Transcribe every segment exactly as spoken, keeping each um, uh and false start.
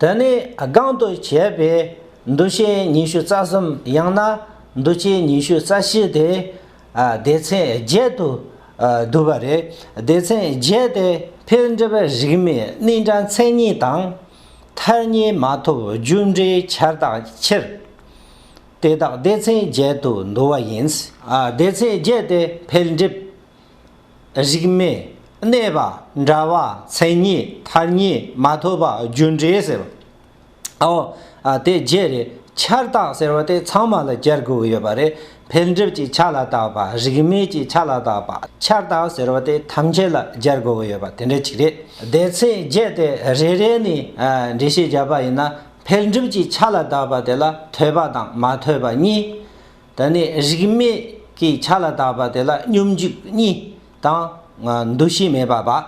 དེ་ནས་སྒང་དུ་བྱས་པའི་འདུ་བྱེད་ཉི་ཤུ་རྩ་གསུམ་ཡང་ན་འདུ་བྱེད་ཉི་ཤུ་རྩ་བཞི་དེ་ཨ་སྡེ་ཚན་བརྒྱད་དུ་ཨ་བསྡུས་པ་རེད། སྡེ་ཚན་བརྒྱད་དེ་འཕེལ་འགྲིབ་རིགས་མེད་གནས་འདྲ་མཚན་ཉིད་དང་། ཐ་སྙད་མ་ཐོབ་རྒྱུ་འབྲས་ཁྱབ་བདག་ཕྱིར། དེ་དག་སྡེ་ཚན་བརྒྱད་དུ་འདུ་བ་ཡིན། ཨ་སྡེ་ཚན་བརྒྱད་དེ་འཕེལ་འགྲིབ། རིགས་མེད། གནས་པ། འདྲ་བ། མཚན་ཉིད། ཐ་སྙད། མ་ཐོབ་པ། རྒྱུ་འབྲས་ཟེར་བ། ཨོ། ཨ་དེ་བརྒྱད་རེད། ཁྱབ་བདག་ཟེར་བ་དེ་ཚང་མ་ལ་སྦྱར་དགོས་ཀྱི་ཡོད་པ་རེད། འཕེལ་འགྲིབ་ཀྱི་ཆ་ལ་བཏགས་པ། རིགས་མེད་ཀྱི་ཆ་ལ་བཏགས་པ། ཁྱབ་བདག་ཟེར་བ་དེ་ཐམས་ཅད་ལ་སྦྱར་དགོས་ཀྱི་ཡོད་པ་དེ་འདྲ་ཅིག་རེད། སྡེ་ཚན་བརྒྱད་དེ་རེ་རེ་ནས་ཨ་འགྲེལ་བཤད་བརྒྱབ་པ་ཡིན་ན། འཕེལ་འགྲིབ་ཀྱི་ཆ་ལ་བཏགས་པ་དེ་ལ་ཐོས་པ་དང་མ་ཐོས་པ་གཉིས། དེ་ནས་རིགས་མེད་ཀྱི་ཆ་ལ་བཏགས་པ་དེ་ལ་སྙོམས་འཇུག་གཉིས་དང་། ཨ་འདུ་ཤེས་མེད་པ་པ།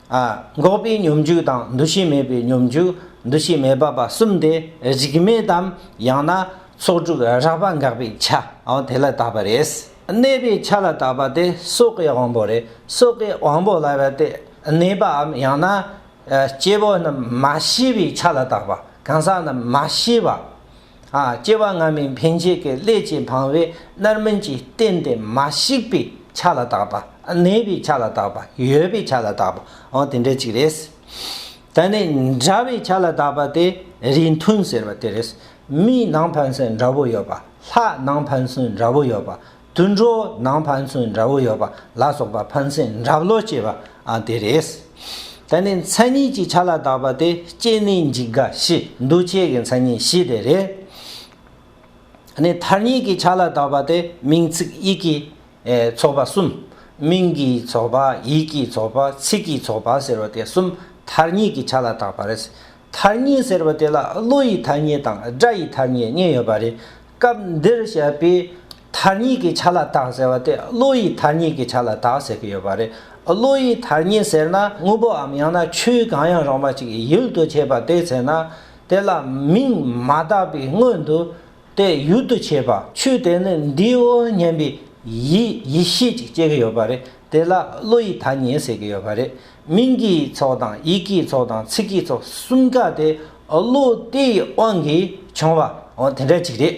ཨ་འགོག་པའི་སྙོམས་འཇུག་དང་འདུ་ཤེས་མེད་པའི་སྙོམས་འཇུག་འདུ་ཤེས་མེད་པ་པ་གསུམ་དེ་རིགས་མེད་དམ་ཡང་ན་ཚོགས་དྲུག་རགས་པ་འགག་པའི་ཆ་འོ་དེ་ལ་བཏགས་པ་རེད། གནས་པའི་ཆ་ལ་བཏགས་པ་དེ་སྲོག་གི་དབང་པོ་རེད། སྲོག་གི་དབང་པོ་ལབ་པ་དེ་གནས་པའམ་ཡང་ན། ཨ་སྐྱེ་བོ་རྣམས་མ་ཤེས་པའི་ཆ་ལ་བཏགས་པ། གང་ཟག་རྣམས་མ་ཤེས་པ། ཨ་སྐྱེ་བ་སྔ་མའི་འཕེན་བྱེད་ཀྱི་ལས་ཀྱིས་འཕངས་པའི་རྣམ་སྨིན་གྱི་རྟེན་དེ་མ་ཞིག་པའི་ཆ་ལ་བཏགས་པ། གནས་པའི་ཆ་ལ་བཏགས་པ། ཡོད་པའི་ཆ་ལ་བཏགས་པ། འོ་དེ་འདྲ་ཅིག་རེད། ད་ནི་འདྲ་བའི་ཆ་ལ་བཏགས་པ་དེ་རིགས་མཐུན་ཟེར་བ་དེ་རེད། མིའི་ནང་ཕན་ཚུན་འདྲ་པོ་ཡོད་པ། ལྷ་ནང་ཕན་ཚུན་འདྲ་པོ་ཡོད་པ། དུད་འགྲོ་ནང་ཕན་ཚུན་འདྲ་པོ་ཡོད་པ་ལ་སོགས་པ་ཕན་ཚུན་འདྲ་བློ་སྐྱེ་བ་ཨ་དེ་རེད། ད་ནི་མཚན་ཉིད་ཀྱི་ཆ་ལ་བཏགས་པ་དེ་སྐྱེ་གནས་འཇིག་དགའ་བཞི། འདུ་བྱེད་ཀྱི་མཚན་ཉིད་བཞི་དེ་རེད། ཨ་ནི་ཐ་སྙད་ཀྱི་ཆ་ལ་བཏགས་པ་དེ་མིང་ཚིག་ཡིད་ཀྱི་ཨེ་ཚོགས་པ་གསུམ། མིང་གི་ཚོགས་པ། ཡིད་ཀྱི་ཚོགས་པ། ཚིག་གི་ཚོགས་པ་ཟེར་བ་དེ་གསུམ་ཐ་སྙད་ཀྱི་ཆ་ལ་བཏགས་པ་རེད། ཐ་སྙད་ཟེར་བ་དེ་ལ་བློ་ཡི་ཐ་སྙད་དང་སྒྲ་ཡི་ཐ་སྙད་གཉིས་ཡོད་པ་རེད། སྐབས་འདིར་བཤད་པའི་ཐ་སྙད་ཀྱི་ཆ་ལ་བཏགས་ཟེར་བ་དེ་བློ་ཡི་ཐ་སྙད་ཀྱི་ཆ་ལ་བཏགས་ཟེར་གྱི་ཡོད་པ་རེད། བློ་ཡི་ཐ་སྙད་ཟེར་ན་དངོས་པོའམ་ཡང་ན་ཆོས་གང་ཡང་རུང་བ་ཅིག་ཡུལ་དུ་བྱེད་པ་དེ་ཟེར་ན། དེ་ལ་མིང་མ་བཏགས་པའི་སྔོན་དུ་དེ་ཡུལ་དུ་བྱེད་པ་ཆོས་དེ་ནི་འདིའོ་སྙམ་པའི་ཡིད་ཡིད་ཤེས་ཅིག་སྐྱེ་གི་ཡོད་པ་རེད། དེ་ལ་བློ་ཡི་ཐ་སྙད་ཟེར་གྱི་ཡོད་པ་རེད། མིང་གི་ཚོགས་དང་ཡིད་ཀྱི་ཚོགས་དང་ཚིག་གི་ཚོགས་གསུམ་ཀ་དེ་བློ་དེ་ཡི་དབང་གིས་བྱུང་བ་འོ་དེ་འདྲ་ཅིག་རེད།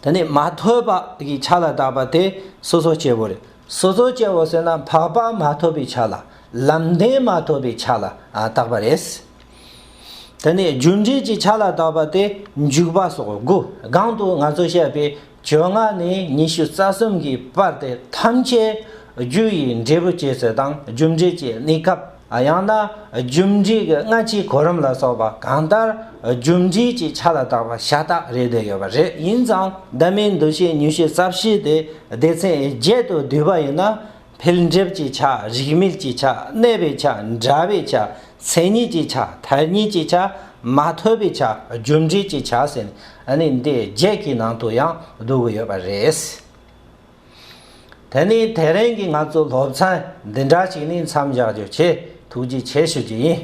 དེ་ནས་མ་ཐོས་པ་གི་ཆ་ལ་བཏགས་པ་དེ་སོ་སོ་སྐྱེ་བོ་རེད། སོ་སོ་སྐྱེ་བོ་ཟེར་ན་འཕགས་པ་མ་ཐོབ་པའི་ཆ་ལ། ལམ་བདེན་མ་ཐོབ་པའི་ཆ་ལ་ཨ་བཏགས་པ་རེད། དེ་ནས་རྒྱུ་འབྲས་ཀྱི་ཆ་ལ་བཏགས་པ་དེ་འཇུག་པ་སོགས་དགུ། སྒང་དུ་ང་ཚོ་བཤད་པའི་བཅོ་ལྔ་ནས་ཉི་ཤུ་རྩ་གསུམ་གྱི་བར་དེ་ཐམས་ཅད་རྒྱུ་ཡི་འབྲས་བུ་སྐྱེ་ཚུལ་དང་རྒྱུ་འབྲས་ཀྱི་གནས་སྐབས། ཡང་ན་རྒྱུ་འབྲས་ཀྱི་སྔ་ཕྱིའི་གོ་རིམ་ལ་སོགས་པ་གང་ལྟར་རྒྱུ་འབྲས་ཀྱི་ཆ་ལ་བཏགས་པ་ཤ་སྟག་རེད་བསྡད་ཡོད་པ་རེད། ཡིན་ཙང་བདག་མེད་འདུ་བྱེད་ཉི་ཤུ་རྩ་བཞི་དེ་སྡེ་ཚན་བརྒྱད་དུ་བསྡུས་པ་ཡིན་ན། འཕེལ་འགྲིབ་ཀྱི་ཆ། རིགས་མེད་ཀྱི་ཆ། གནས་པའི་ཆ། འདྲ་བའི་ཆ། མཚན་ཉིད་ཀྱི་ཆ། ཐ་སྙད་ཀྱི་ཆ། མ་ཐོས་པའི་ཆ། རྒྱུ་འབྲས་ཀྱི་ཆ་ཟེར་ནས་ཨ་ནི་འདི་བརྒྱད་ཀྱི་ནང་དུ་ཡང་བསྡུ་གི་ཡོད་པ་རེད། དེ་ནས་དེ་རིང་གི་ང་ཚོ་སློབ་ཚན་འདི་འདྲ་ཞིག་ནས་མཚམས་བཞག་རྒྱུ་བྱས། ཐུགས་རྗེ་ཆེ་ཞུ་རྒྱུ་ཡིན།